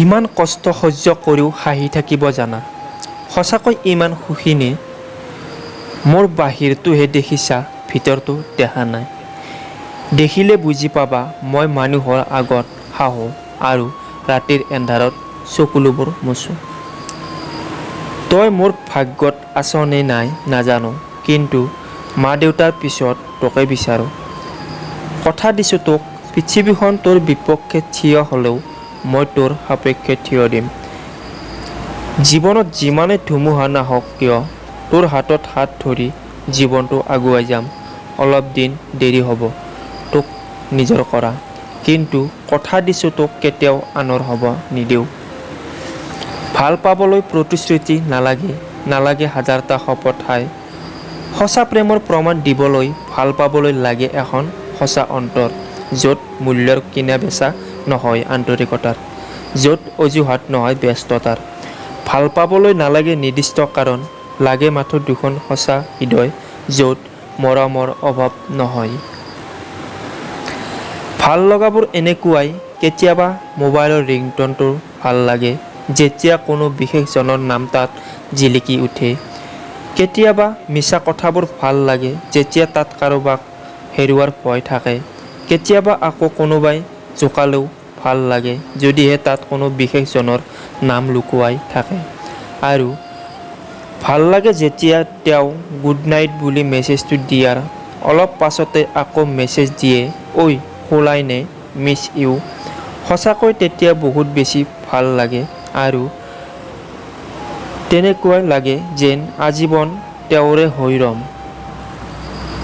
ইমান কষ্ট সহ্য কৰিও হাঁহি থাকিব জানা। সঁচাকৈ ইমান সুখী নে? মোৰ বাহিৰটোহে দেখিছা, ভিতৰটো দেখা নাই। দেখিলে বুজি পাবা মই মানুহৰ আগত হাঁহোঁ আৰু ৰাতিৰ এন্ধাৰত চকুলোবোৰ মোচোঁ। তই মোৰ ভাগ্যত আছ নে নাই নাজানো, কিন্তু মা দেউতাৰ পিছত তোকে বিচাৰোঁ। কথা দিছোঁ তোক, পৃথিৱীখন তোৰ বিপক্ষে থিয় হ'লেও মই তোৰ সপক্ষে থিয় দিম। জীৱনত যিমানেই ধুমুহা নাহক কিয়, তোৰ হাতত হাত ধৰি জীৱনটো আগুৱাই যাম। অলপ দিন দেৰি হ'ব তোক নিজৰ কৰা, কিন্তু কথা দিছোঁ তোক কেতিয়াও আনৰ হ'ব নিদিওঁ। ভাল পাবলৈ প্ৰতিশ্ৰুতি নালাগে, নালাগে হাজাৰটা শপত। হায়, সঁচা প্ৰেমৰ প্ৰমাণ দিবলৈ ভাল পাবলৈ লাগে এখন সঁচা অন্তৰ, য'ত মূল্যৰ কিনা বেচা নহয় আন্তৰিকতাৰ, য'ত অজুহাত নহয় ব্যস্ততাৰ। ভাল পাবলৈ নালাগে নিৰ্দিষ্ট কাৰণ, লাগে মাথোঁ দুখন সঁচা হৃদয়, য'ত মৰমৰ অভাৱ নহয়। ভাল লগাবোৰ এনেকুৱাই। কেতিয়াবা মোবাইলৰ ৰিংটনটো ভাল লাগে, যেতিয়া কোনো বিশেষজনৰ নাম তাত জিলিকি উঠে। কেতিয়াবা মিছা কথাবোৰ ভাল লাগে, যেতিয়া তাত কাৰোবাক হেৰুৱাৰ ভয় থাকে। কেতিয়াবা আকৌ কোনোবাই জোকালেও ভাল লাগে, যদিহে তাত কোনো বিশেষজনৰ নাম লুকুৱাই থাকে। আৰু ভাল লাগে যেতিয়া তেওঁ গুড নাইট বুলি মেছেজটো দিয়াৰ অলপ পাছতে আকৌ মেছেজ দিয়ে, "ঐ শুলাই নে? Miss you." সঁচাকৈ তেতিয়া বহুত বেছি ভাল লাগে আৰু তেনেকুৱাই লাগে যেন আজীৱন তেওঁৰে হৈ ৰ'ম।